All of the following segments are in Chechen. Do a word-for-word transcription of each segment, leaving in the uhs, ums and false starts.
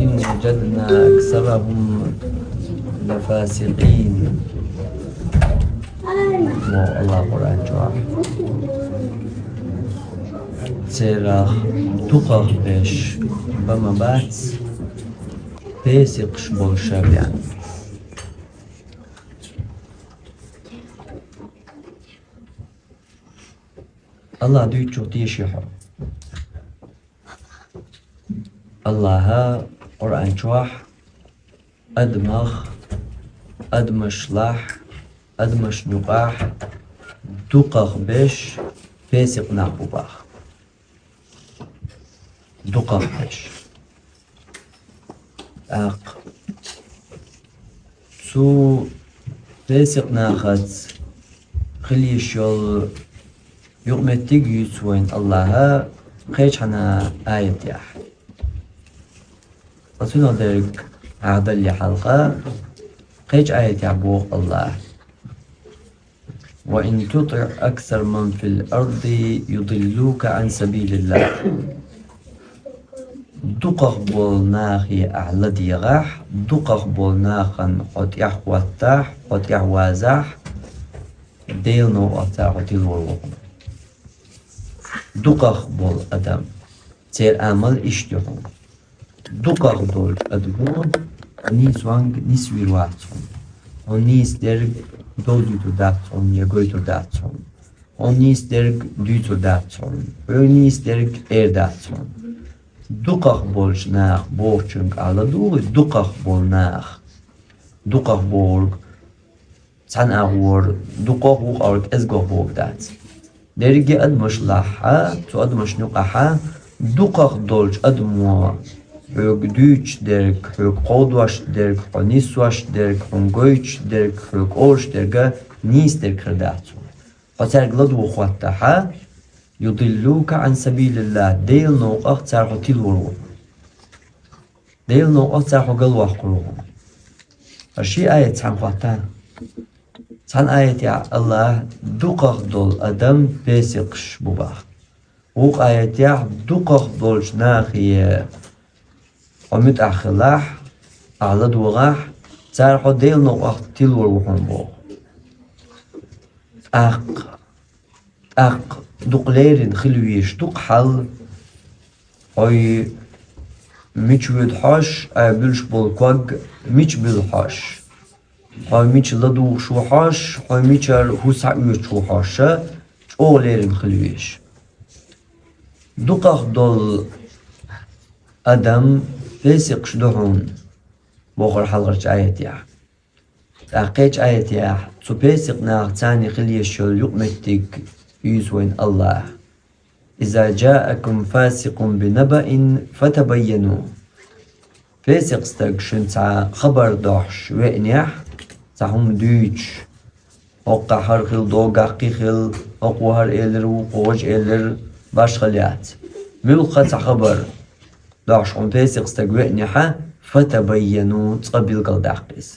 وجدنا أكثرهم لفاسقين. Мо Аллах Къуръан чохь. Церах дукхах берш бан ма бац, песикъаш болуш бен. Аллах дуьйцучух теший хьо. Аллаха Къуръан чохь адамах, адамашлахь, адамашна юкъахь дукхах берш песикъ нах бу боху. Дукхах берш. ТӀаккха цу песикъ нахаца хила йиш йолу юкъаметтиг юьйцу вайна Аллаха кхечхьана аятехь. Ткъа цунах дерг хьахдалле хьалха кхечу аятехь боху Аллаха: «وإن تطع أكثر من في الأرض يضلوك عن سبيل الله». Дукхах болу нахе ахь ладегӀахь, дукхах болу нахана хьо тӀаьхьахӀоттахь, хьо тӀаьхьавазахь, Делан новкъахь цара хьо тилор ву хьуна. Дукхах болу адам, церан амал иштта ю хьуна. Дукхах долчу адамо хьо нийсонга нисвийр вац хьуна. Хьо нийса дерг довзуьйтур дац хьуна я гойтур дац хьуна. Хьо нийса дерг дуьйцур дац хьуна. Хьоьга нийса дерг эр дац хьуна. Дукхах болчу нах бохучуьнга ахь ладугӀуй, дукхах болу нах. Дукхах бохург цхьана агӀор дукхах, вукху агӀор кӀезгах бохург дац. Дерриге адамаш лахь, цу адамашна юкъахь дукхах долчу адамо хьоьга дуьйцуш дерг, хьоьга кховдош дерг, хьо нисвош дерг, хьуна гойтуш дерг, хьоьга олуш дерг нийса дерг хир дац хьуна. Хьо цаьрга ладугӀу хӀоттахь, «يضلوك عن سبيل الله», Делан новкъах цара хьо тилор ву хьуна. Делан новкъах цара хьо галваккхур ву хьуна. Ткъа ши аят цхьаьна хӀоттахь, цхьана аятехь Аллаха дукхах долу адам песикъаш бу боху. Вукху аятехь дукхах долчу нахе хьо муьтӀахь хилахь, ахь ладогӀахь, цара хьо Делан новкъах тилор ву хьуна боху. ТӀаккха, тӀаккха дукха леррина хила везаш ду-кх хьал, хьо мича воьду хьожуш, айхьа буьллуш болу ког мича буьллу хьожуш. Хьо мича ладугӀуш ву хьожуш, хьо мичара хӀу схьаоьцуш ву хьожуш, чӀогӀа леррина хила везаш. Дукхах долу адам песикъаш ду хьуна, бохура хьалхарчу аятехь. ТӀаккха кхечу аятехь цу песикъ нахаца царна хила езаш йолу юкъаметтиг юьйцу вайна Аллаха. «إذا جاءكم فاسق بنبإ فتبينوا». Песикъ стаг шуна цхьа хабар дохьуш веанехь, цхьа хӀума дуьйцуш, хӀокхахь хӀара хилла, догахь кхин хилла, хӀокхо хӀара элира, вукхо важа элира, башхалла яц. Муьлхха цхьа хабар дохьуш хьуна песикъ стаг веанехь, «فتبينوا», цкъа билгалдаккха иза.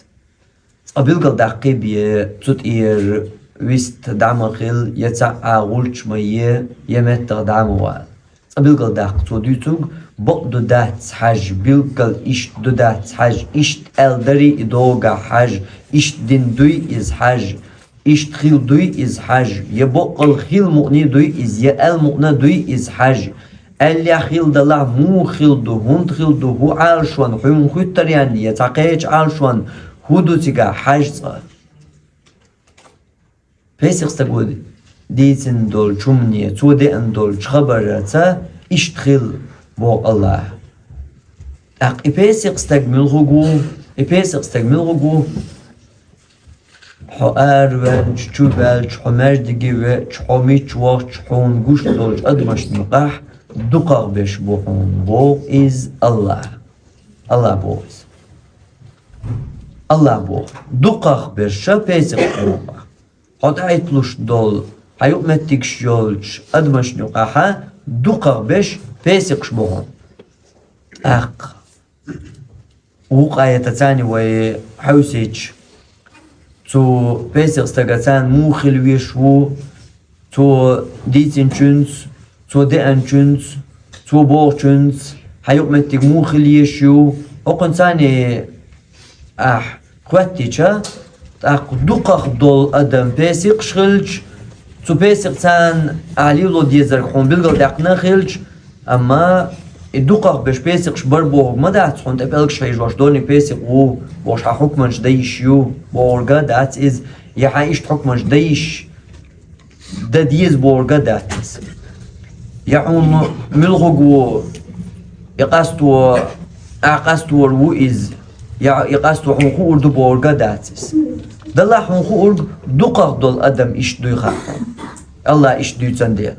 Цкъа билгалдаккхий бен, цу тӀера вист дӀа ма хила, я цхьа а гӀулч ма е, я меттах дӀа ма вала. Цкъа билгалдаккха цо дуьйцург бакъ ду дац хьажа, билггал иштта ду дац хьажа, иштта аьлла дарий и догахь хьажа, иштта дина дуй иза хьажа, иштта хила дуй иза хьажа, я баккъал хила мукъане дуй иза, я аьлла мукъана дуй иза хьажа. Аьллехь хила далахь, муха хила ду, хӀунда хила ду, хӀун Ӏалашонна, хьуна хуьттаренна я цхьа кхечу Ӏалашонна хӀун ду цигахь, хьажа цкъа. Песикъ стага дийцина долчу хӀумане, цо деана долчу хабараца иштта хила, боху Аллаха. ТӀаккха и песикъ стаг муьлхарг ву? И песикъ стаг муьлхарг ву? Хьо араваьлча, чу ваьлча, хьо маьждиге веача, хьо мича вахча, хьуна гуш долчу адамашна юкъахь дукхах берш бу хьуна, боху иза Аллаха. Аллаха боху иза. Аллаха боху. Дукхах берш песикъ боху. Хьо тӀаитталуш долу, хьан юкъаметтигаш йолчу адамашна юкъахь дукхах берш песикъаш бу хьуна. ТӀаккха вукху аятаца вай хьаьвсича, цу песикъ стагаца муха хила везаш ву, цо дийцинчуьнца, цо деанчуьнца, цо бохучуьнца, хьан юкъаметтиг муха хила езаш ю, ХӀокхуьнца ахь хоьттича, тӀаккха дукхах долу адам песикъаш хилча, цу песикъ царна ахь лело дезарг хьуна билгалдаьккхина хилча, амма и дукхах беш песикъаш бара бохург ма дац, хьуна тӀе пӀелгаш хьийжош долу и песикъ ву бохуш, хьан хьукманаш дан йиш ю бохург а дац иза, я хьан иштта хьукманаш дан йиш дан деза бохург а дац иза. Я хьуна муьлхарг ву, и къасто, ахь къастор ву иза, я и къасто хьуна хуур ду бохург а дац иза. Делахь хьуна хуург дукхах долу адам иштта дуй хаьа хьуна, АллахӀа иштта дуьйцун дела.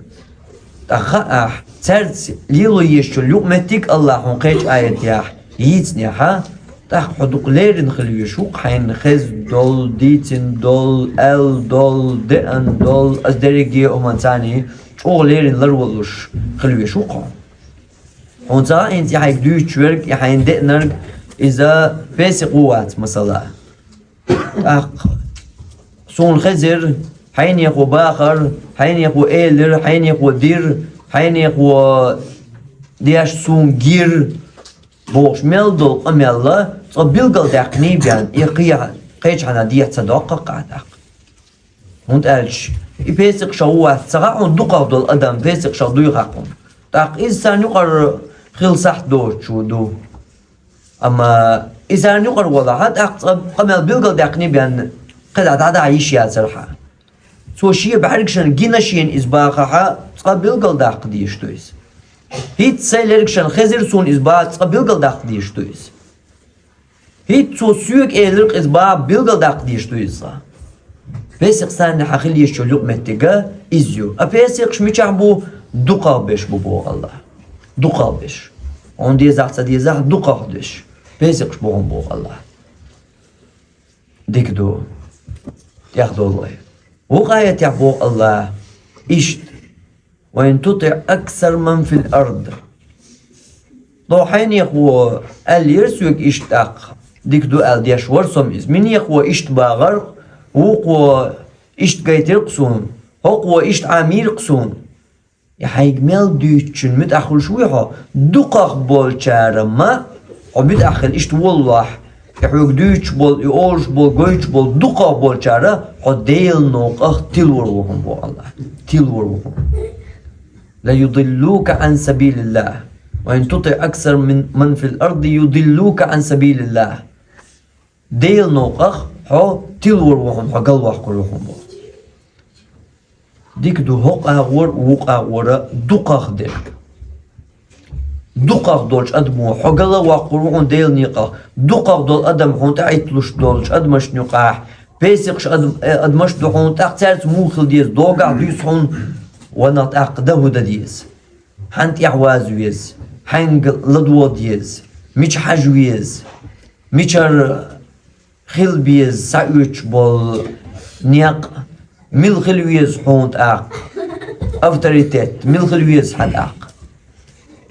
ТӀаккха ахь цаьрца лело езачул юкъа меттиг АллахӀа хьуна кхечу аятехь йийцинехь, тӀаккха хьо дукха леррина хила везаш ву-кх, хьайна хезна долу, дийцина долу, аьлла долу, деана долу, аса дерриге а хӀуманца чӀогӀа леррина ларвалуш хила везаш ву-кх хьо. Хьуна ца хаьа хӀинца и хьайга дуьйцуш верг, и хьайна деанарг, иза песикъ ву, вац, масала. ТӀаккха суна хезира, хьайнехо бахара, хьайнехо элира, хьайнехо дира, хьайнехо деш суна гира бохуш мел долу къамел цкъа билгалдаьккхиний бен, и кхе-, кхечахьана дехьа ца доккху-кх ахь тӀаккха. ХӀунда аьлча и песикъашах ву, вац, ца хаьа хьуна, дукхах долу адам песикъашах дуй хаьа хьуна. ТӀаккха иза царна юкъара хила сахьт доцуш ду. Амма и царна юкъара валахь, тӀаккха цкъа къамел билгалдаьккхиний бен, кхидӀа дӀадахьа йиш яцара хьан. Цо шен бӀаьргашна гина шена иза бахахь, цкъа билгалдаккха дезаш ду иза. ХӀинца сайн лергашна хезира суна иза баха, цкъа билгалдаккха дезаш ду иза. ХӀинца цо соьга элира-кх иза баха, билгалдаккха дезаш ду иза. Песикъ царна хьан хила езачул юкъа меттиг а иза ю. А песикъаш мичахь бу? Дукхах беш бу боху АллахӀа. Дукхах беш. Хьуна дезахь, ца дезахь, дукхах беш. Песикъаш бу хьуна боху АллахӀа. Дика ду. ТӀехдолу вай. Вукху аятехь боху АллахӀа иштта: «Ва ин тутиӀ аксара ман фил ард». Тхо хьайнехо аьллера соьга иштта тӀаккха, дика ду аьлла деш вара со иза. Минехо иштта бахара, вукхо иштта гайтира-кх суна, хӀокхо иштта Ӏамийра-кх суна. И хьайга мел дуьйцучун муьтӀахь хуьлуш вуй хьо? Дукхах болчара ма хьо муьтӀахь хила иштта воллахь, и хьоьга дуьйцуш болу, и олуш болу, гойтуш болу дукхах болчара хьо Делан новкъах тилор ву хьуна боху АллахӀа. Тилор ву хьуна. «Ла юдиллука Ӏан сабилиллахӀ. Ва ин тутиӀ аксара мин, ман фил арди юдиллука Ӏан сабилиллахӀ». Делан новкъах хьо тилор ву хьуна, хьо галваккхур ву хьуна боху. Дика ду хӀокху агӀор а, вукху агӀор а дукхах дерг. Дукхах долчу адамо хьо галваккхур ву хьуна Делан некъах, дукхах долу адам хьуна тӀаӀитталуш долчу адамашна юкъахь, песикъаш адам-, э, адамаш ду хьуна, тӀаккха цаьрца муха хила деза, догахь дуьйцу хьуна, ванах тӀаккха дан хӀун дан деза. Хьанна тӀехь ваза веза, хьаьнга ладогӀа деза, мича хьажа веза, мичара хила беза схьаоьцуш болу некъ, мила хила веза хьуна тӀаккха, авторитет мила хила веза хьан тӀаккха.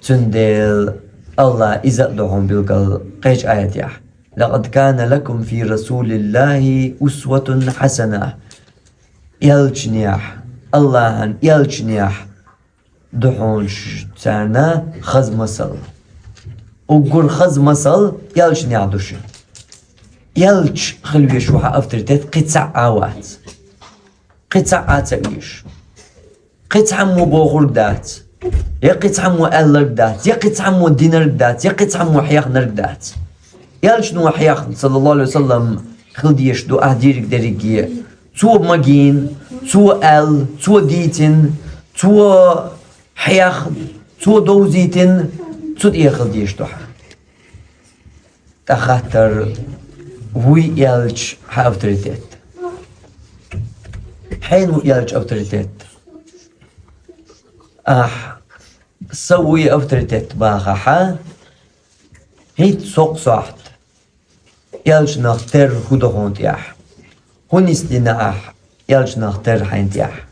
Цундела АллахӀа иза а до хьуна билгал кхечу аятехь: «Лакъад кана лакум фи расулиллахӀи усватун хьасана». Элчанехь, АллахӀан элчанехь ду хьуна ш-, царна хаза масал. Уггар хаза масал элчанехь ду шуна. Элча хила везаш ву хьан авторитет кхин цхьаъ а вац. Кхин цхьаъ а ца оьшу. Кхин цхьаммо бохург дац. Я кхин цхьаммо аьлларг дац. Я кхин цхьаммо динарг дац. Я кхин цхьаммо хьехнарг дац. Элчано хьехна, саллаллаху Ӏалайхи ва саллам, хила дезаш ду ахь дийриг дерриге. Цо магийна, цо аьлла, цо дийцина, цо хьехна, цо довзийтина, цу тӀе хила дезаш ду хьан. ТӀаккха хаттар: вуй элча хьан авторитет? Хьенан ву элча авторитет? Ахь сан вуй авторитет бахахь, хӀинца со-кх сохьта. Элчанах терра хӀун ду хьуна тӀехь? ХӀун нисдина ахь элчанах терра хьайна тӀехь?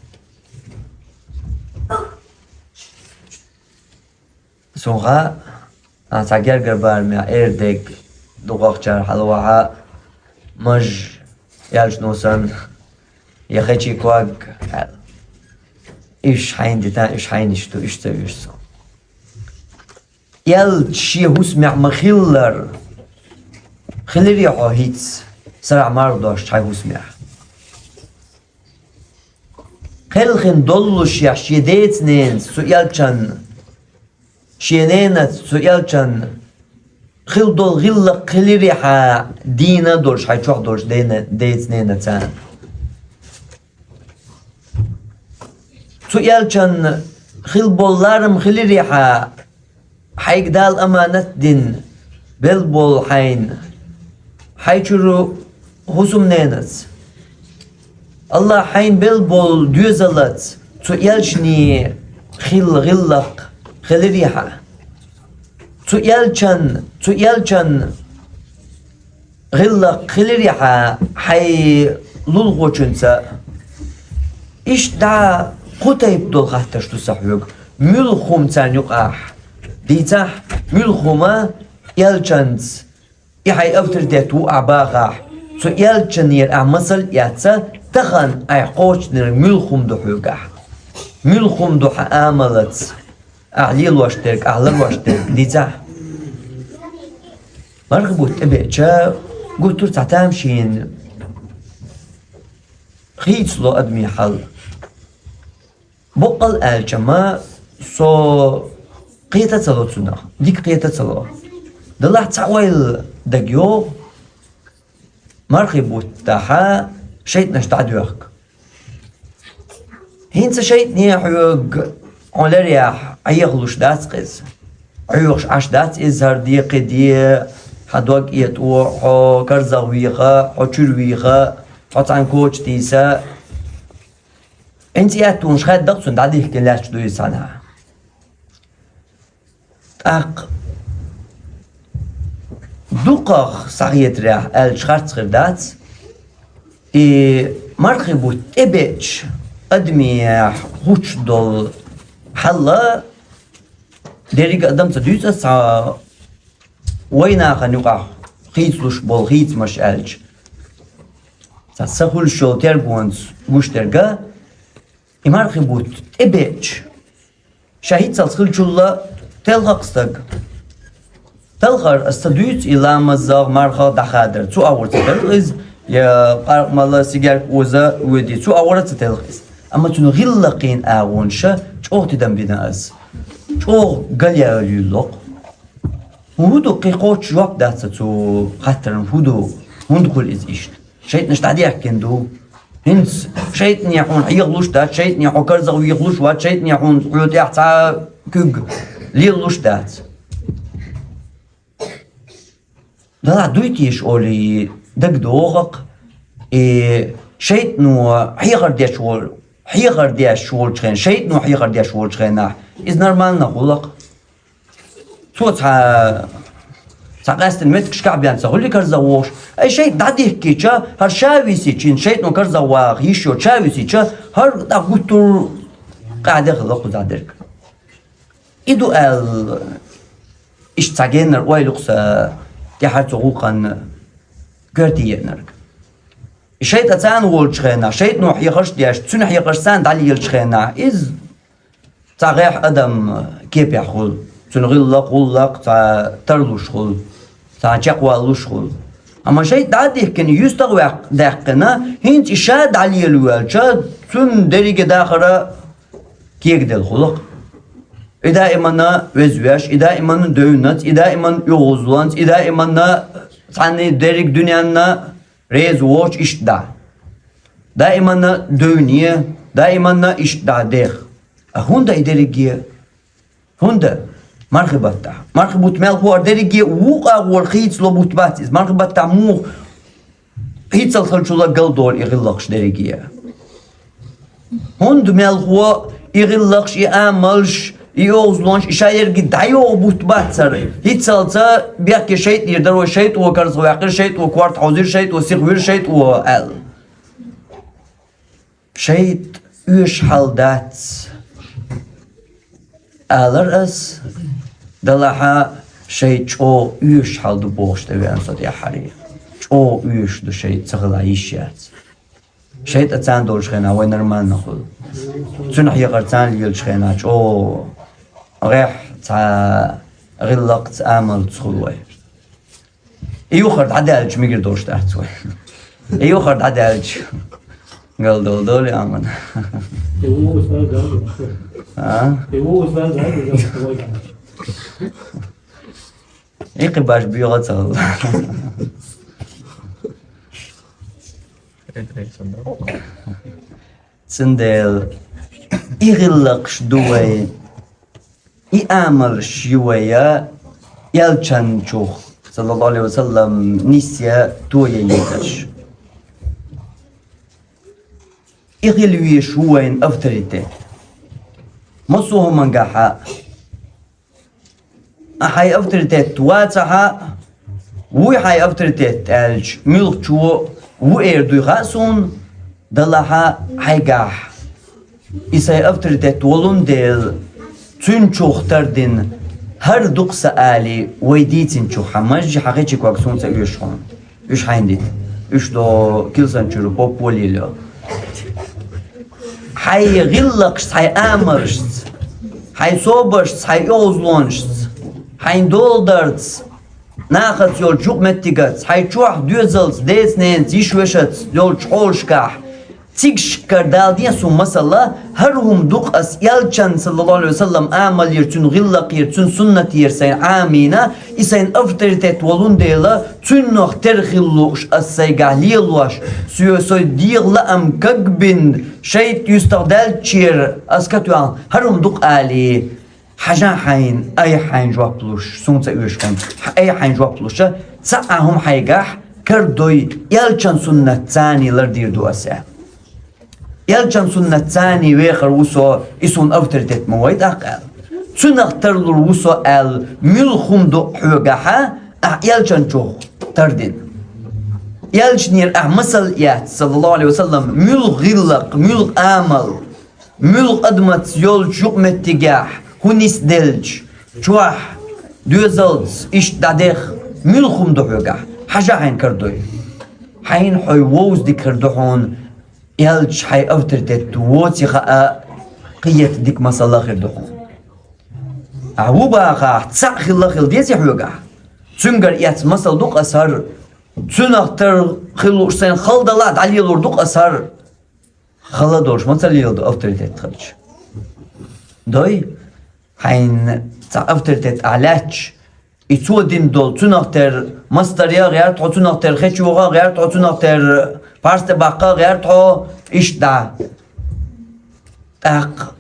Суна хаьа, ахь цхьа гергара барамехь эр дерг, дукхахчара хьалавахьа, маж, элчано санна, я хечий ког аьлла. Уьш хьайна дита, уьш хьайнаш ду, уьш ца оьшу суна. Элча шен хӀусамехь ма-хиллара, Хиларий хьо хӀинца сарахь марха дош хьай хӀусамехь? Кхелхина доллушехь шен деца-ненаца цу элчан, шен ненаца цу элчан хила долу гӀиллакх хиларий хьан дийна долуш хьайн чохь долуш дена-, деца-ненаца? Цу элчан хила болу ларам хиларий хьан хьайга Дала аманат дина, белла болу хьайна, хьайн чуьра хӀусамненаца? Аллахь хьайна белла болу доьзалаца цу элчане хила гӀиллакх хиларий хьан? Цу элчан, цу элчан гӀиллакх хиларий хьан хьайн лулахочуьнца? Иштта дӀа кху тайпа долу хаттарш ду сан хьоьга. Муьлха хӀума царна юкъахь дийцахь, муьлха хӀума элчанца и хьайн авторитет ву ахь бахахь, цу элчанера ахь масал а эцна, тахана ахь кхочушдинарг муьлха хӀума ду хьоьгахь? Муьлха хӀума ду хьан амалаца ахь лелош дерг, ахь ларош дерг дийцахь? Мархи бутт тӀебеача гуттар а цхьа тамашийна хийцало адамийн хьал. Боккъал аьлча-м, со кхета а ца ло цунах, дика кхета а ца ло. Делахь цхьа ойла дагайогӀу, мархи буттахь шайтӀанаш дӀадоьхку. ХӀинца шайтӀане хьоьга хьо ларъяхь Ӏехалуш дац-кх иза. Ӏоьхуш Ӏаш дац иза хӀара де, кхин де, хьан дог этӀо, хьо карзахвеха, хьо чуьра веха, хьо цхьаьна коча тийса. ХӀинца и аьттонаш хаьдда-кх цунна, дӀадихкина лаьтташ ду иза цхьанхьа. ТӀаккха дукхах схьахетарехь аьлча харц хир дац, и мархи бутт тӀебеача адамехь хӀуттуш долу хьал а дерриг а адам ца дуьйцу ас цхьа вайнахана юкъахь хийцалуш болу хийцамаш аьлча. Цхьа са хуьлуш йолу тергонца гуш дерг а, и мархи бутт тӀебеача, ша хӀинццалц хиллачул а телха-кх стаг. Талхар ас ца дуьйцу и ламазах, мархах дӀахадар. Цу агӀор ца телха иза, я къаркъа мала, сигарка оза воьдий, цу агӀор а ца телха иза. Амма цуьнан гӀиллакхийн агӀонаш чӀогӀа тидам бина ас. ЧӀогӀа галъяьлла юьйлу-кх. ХӀун ду, кхин кхоччуш жоп дац цу хаттарна, хӀун ду, хӀунда хуьлу иза иштта? ШайтӀанаш дӀадехкина ду. ХӀинца шайтӀане хьуна хьехалуш дац, шайтӀане хьо карзахвехалуш вац, шайтӀане хьуна хьоьтӀехь цхьа куьг лелалуш дац. Далахь дуй теша олий дагадогӀу-кх, и шайтӀано хьехар деш волу, хьехар деш волчу хенахь, шайтӀано хьехар деш волчу хенахь, иза нормально хуьлу-кх. Цо цхьа, цхьа къаьстина меттигашкахь бен ца хуьлий карзахвохуш. Ай, шайтӀа дӀадихкича, хӀара ша висича, шайтӀано карзахваха йиш йоцу ша висича, хӀара тӀаккха гуттар а къаьхьа де хилла кхузахь дерг. И ду аьлла, иштта цхьа геннара ойла ю-кх сан тӀаьхьара цу гӀуллакхана коьрте еанарг. И шайтӀа царна волчу хенахь, шайтӀано хьехарш а деш, цуьнан хьехарш царна дӀалелачу хенахь, иза цхьа гӀеххьа адам кепехь хуьлу, цуьнан гӀиллакх, гӀуллакх цхьа тарлуш хуьлу, цхьа чекхваллуш хуьлу. Амма шайтӀа дӀа а дихкина, юьстах ваьккх-, даьккхина, хӀинца и ша дӀалела воьлча, цуьнан дерриге дахар а кегаделла хуьлу-кх. И даиманна везвеш, и даиманна девннац, и даиманна оьгӀазлонца, и даиманна цхьанна дерриг дуьненна реза воцуш иштта дӀа. Даиманна девне, даиманна иштта дӀа дех. А хӀунда и дерриге? ХӀунда? Мархи баттахь. Мархи бутт мел хӀора дерриге вукху агӀор хийцало бутт бац иза. Мархи баттахь муха хӀинццалц хиллачул а галдолу и гӀиллакхаш дерриге? ХӀунда мел хӀо и гӀиллакхаш, и амалш, и оьгӀазлонаш, и ша ерриге дӀайогӀу бутт бац хӀара? ХӀинццалца бехке шайтӀанера дара вай, шайтӀа карзахваьккхира, шайтӀа корта хьовзийра, шайтӀа сиха вира, шайтӀа аьлла. ШайтӀа оьшуш хьал дац, алара ас, далахьа шайтӀа чӀогӀа оьшуш хьал ду бохуш тӀевеана со тӀаьххьара. ЧӀогӀа оьшуш ду шайтӀа, ца хила йиш яц. ШайтӀа царна долчу хенахь вай нормально хуьлу. Цуьнан хьехар царна лелачу хенахь чӀогӀа гӀеххьа цхьа гӀиллакхца, амалца хуьлу вай. И юххьар дӀадаьлча мегар долуш дац вай. И юххьар дӀадаьлча. Галдолу долу аман. А? И кхин баш боьгӀа ца хилла. Цундела и гӀиллакхаш ду вай, и амалш ю вай, элчанчух, саллаллаху алейхи ва саллам, нисъян, тоян езаш. И хила везаш ву вайн авторитет. Массо а хӀумангахь а хьайн авторитет вацахь а, вуй хьайн авторитет аьлча, муьлххачо ву эр дуй хаьа суна, делахь а хьайгахь. И сайн авторитет волун дела, цуьнчух тардина, хӀара дукха сан алий, вай дийцинчух хьан мажжи, хьан хечи ког суна ца оьшу хьуна. Уьш хьайна дита. Уьш до килсан чуьра поп волийла. Хьайн гӀиллакхашца, хьайн амалшца, хьайн собаршца, хьайн оьгӀазлонашца, хьайн долдарца, нахаца йолчу юкъаметтигаца, хьайн чохь доьзалца, деца-ненаца, йиша-вешаца йолчу хьолашкахь, цигашкара дала ден суна масала, хӀара хӀума ду-кх ас элчан, саллаллаху алейхи ва саллам, амалера, цуьнан гӀиллакхера, цуьнан суннатера сайн Ӏамийна, и сайн авторитет волун дела, цуьннах тера хила лууш ас сайгахь лелош, соьга, соьга дегӀан лаам кагбина, шайтӀа юьстах даьллачера ас катоьхна, хӀара хӀума ду-кх алий, хьажа хьайна, айхьа хьайна жоп луш, суна ца оьшу хьуна, хьан айхьа хьайна жоп луша, цхьа а хӀума хьайгахь карадой, элчан суннатца лардийр ду ас аьлла. Элчан суннатца вехар ву со, и суна авторитет ма вай тӀаккха аьлла. Цуьнах тарлур ву со аьлла, муьлха хӀума ду хьоьгахьа, ахь элчанчух тардина. Элчанера ахь масал эцна, саллаллаху алейхи ва саллам, муьлха гӀиллакх, муьлха амал, муьлха адамаца йолчу юкъаметтигехь, хӀун нисделча, чохь, доьзалца, иштта дӀадех, муьлха хӀума ду хьоьгахь, хьажа хьайна карадой. Хьайна хьой вовза дика хир ду хьуна, элча хьайн авторитет воций хаа, кхета дика масала хир ду хьуна. Ахь ву бахахь, цхьаъ хилла хила дезий хьоьгахь? Цуьнгара эцна масал ду-кх ас хӀара, цуьнах тар хила лууш сайна хала далахь дӀалелор ду-кх ас хӀара. Хала долуш ма ца леладо авторитет хилча. Дой, хьайна цхьа авторитет ахь лаьтташ, и цо дина долу, цуьнах тера мастар ян гӀерта хьо, цуьнах тера хечо гӀан гӀерта хьо, цуьнах тера парс тӀе баккха гӀерта хьо, иштта дӀа. ТӀаккха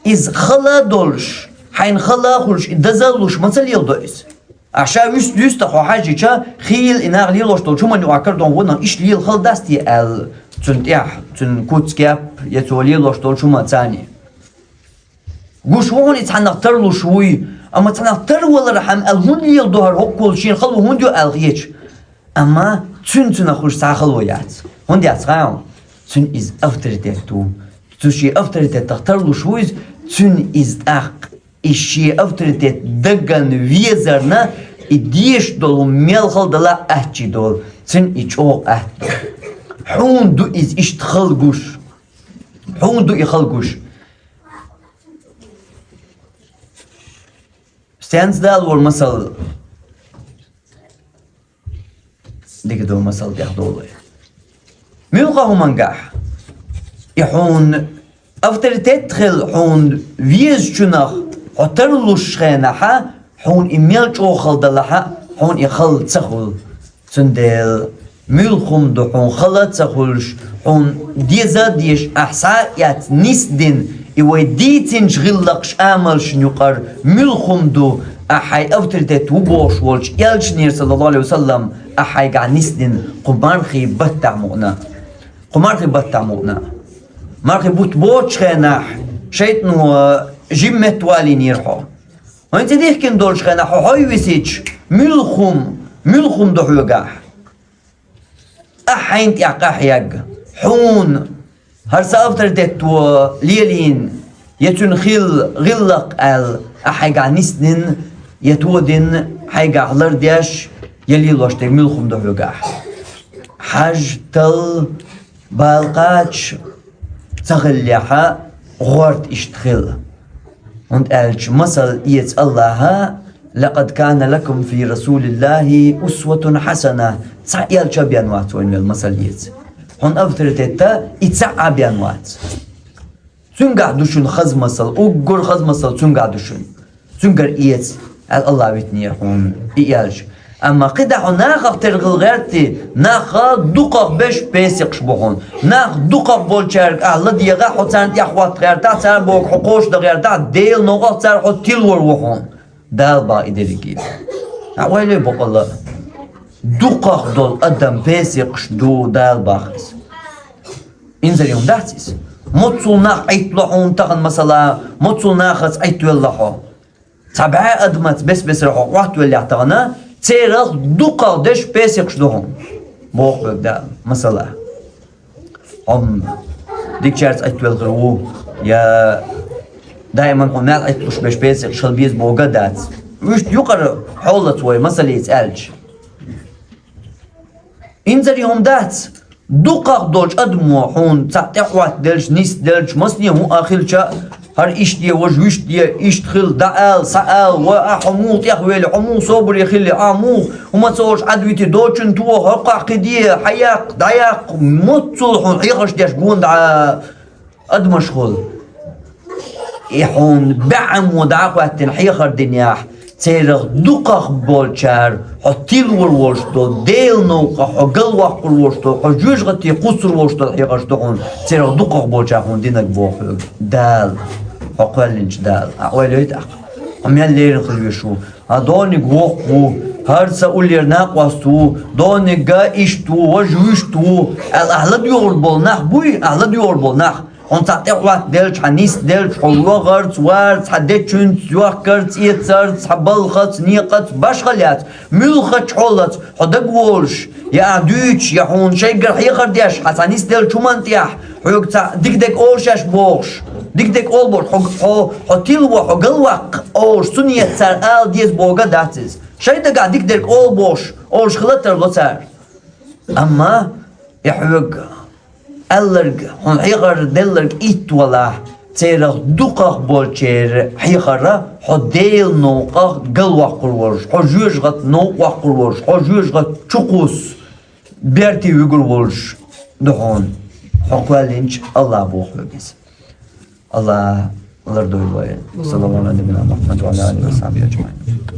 иза хала а долуш, хьайна хала а хуьлуш, и даза а луш ма ца леладо иза. Ахь ша вуьст-, вуьста хьо хьаьжча, хийла и нах лелош долчу хӀуманна юкъахь карадо вон, иштта лела хала дац те аьлла, цуьнан тӀехь, цуьнан куц-кеп, я цо лелош долчу хӀуманца. Гуш ву хьуна и цхьаннах тарлуш вуй, амма цхьаннах тарвалархьама аьлла хӀунда леладо хӀара, хӀокхул шена хало хӀунда йо аьлла хеташ. Амма цуьнан цуьнах хуьлуш цхьа хало яц. ХӀунда яц хаьий? Цуьнан иза авторитет ву. Цу шен авторитетах тарлуш ву иза, цуьнан иза тӀаккха, и шен авторитет даган везарна, и дезаш долу мел хала дала а аттачий долу, цуьнан и чӀогӀа атта долу. Хьуна ду иза иштта хала гуш. Хьуна ду и хала гуш. Стенца далора масал? Дика ду масал тӀехдолу. Муьлхха хӀумангахь и хьуна авторитет хила хьуна везачунах хьо тарлуш хенахьа, хьуна и мел чӀогӀа хала далахьа, хьуна и хала ца хуьлу. Цундела муьлха хӀума ду хьуна хала а ца хуьлуш, хьуна деза а дезаш, ахь схьа а эцна нисдина, и вай дийцинчу гӀиллакхаш амалшна юкъара муьлха хӀума ду, ахь хьайн авторитет ву бохуш волчу элчанера, саллаллаху алейхи ва саллам, ахь хьайгахь нисдина кху мархий баттахь мукъана. Кху мархий баттахь мукъана. Мархий бутт боцучу хенахь, шайтӀано жимма метта валийнера хьо. Вайн цӀе дихкина долчу хенахь хьо хьой висича, муьлха хӀума, муьлха хӀума ду хьоьгахь. Ахь хьайна тӀехь къахьегна, хьуна хӀара сан авторитет ву лелийна, я цуьнан хила гӀиллакх аьлла, ахь хьайгахь нисдина, я тодина, хьайгахь лардеш, я лелош дерг муьлха хӀума ду хьоьгахь. Хьажа, талла, бала кхача ца хиллехьа, гӀорта иштта хила. ХӀунда аьлча масал эца Аллаха, لقد كان لكم في رسول الله أسوة حسنة. Цхьа элча бен вац вайна вел масал еза. Хьуна авторитетта и цхьа а бен вац. Цуьнгахь ду шуна хаза масал, уггар хаза масал цуьнгахь ду шуна. Цуьнгара эца, аьлла Аллах витинера хьуна и элча. Амма кхидӀа хьо нахах тергал гӀерти, нах дукхах беш песикъаш бу хьуна. Нах дукхах болчаьрга ахь ладегӀа, хьо царна тӀехӀотта гӀертахь, цара боху хьо кхоша дан гӀертахь, Делан новкъахь цара хьо тилвар ву хьуна. Дала баха и дерриге. Ахьа ойла е боккъала. Дукхах долу адам песикъаш ду, Дала баха иза. Инзаре хӀума дац иза. Моццул нах Ӏиттало хьуна тахана масала, моццул нахаца Ӏиттавелла хьо. Цхьа бӀе адамаца бес-бесара хьо Ӏоттавеллехь тахана, церах дукхах деш песикъаш ду хьуна. Боху хьоьга Дала, масала. Хьо дикачаьрца Ӏиттавелла хир ву, я даиман хьо мел Ӏитталуш беш песикъаш хила беза боху а дац. Вуьшта юкъара хьолаца вай масаллица аьлча. Инзаре хӀума дац, дукхах долчу адамо хьуна цхьаъ тӀехӀоттаделча, нисделча, масане хӀуъа хилча, хӀара иштта де, важа вуьшта де, иштта хила, дӀаала, схьаала, ва ахь хьо муха тӀехвели, хьо муха собаре хили, ахь муха хӀума ца олуш Ӏадвити, дочун тухо, хӀокхахь кхин де, хьаяккха, дӀаяккха, моццул хьуна хьехарш деш гонахь адамаш хуьлу. И хьуна бӀе Ӏамо дӀа а хӀоьттина хьехар динехь, церах дукхах болчара хьо тилвар волуш долу, Делан новкъахь хьо галваккхар волуш долу, хьо жоьжахате кхуссур волуш долу хьехарш ду хьуна, церах дукхах болчара хьуна динарг боху хьоьга Дала, хьо кхоьллинчу Дала. Ахьа ойла йой тӀаккха, хьо мел лерина хила везаш ву? Хьан дониг воккха ву, хӀара сан уллера накъост ву, дониг иштта ву, важа вуьшта ву, аьлла, ахьа ладоьгӀур болу нах буй, ахьа ладоьгӀур болу нах? Хьуна цхьаъ тӀехӀоттаделча, хьан нисделча, хьо вахарца, варца, хьан дечуьнца, йохкарца, эцарца, хьан балхаца, некъаца, башхаллаца, муьлххачу хьолаца, хьо дагаволуш, я ахь дуьйцуш, я хьуна шайгара хьехар деш, хьан цхьа нисделча хӀуманна тӀехь, хьоьга цхьаъ дика дерг олуш еш бохуш, дика дерг олу бохуш, хьо, хьо, хьо тилво, хьо галваккха олуш, цу ниятца цара ала деза боху а дац иза. Шайн дагахь дика дерг олу бохуш, олуш хила тарло цара. Амма и хьоьга аьлларг, хьуна хьехар делларг итт валахь, церах дукхах болчеран хьехара хьо Делан новкъахь галваккхар волуш, хьо жоьжахате новкъа ваккхар волуш, хьо жоьжахате чу кхуссу, берте вуьгур волуш ду хьуна, хьо кхоьллинчу Аллах боху хьоьга иза. Аллах лардойла вай. Саллаллаху Ӏала набийина Мухьаммад ва Ӏала алихи ва сахьбихи аджмаӀин.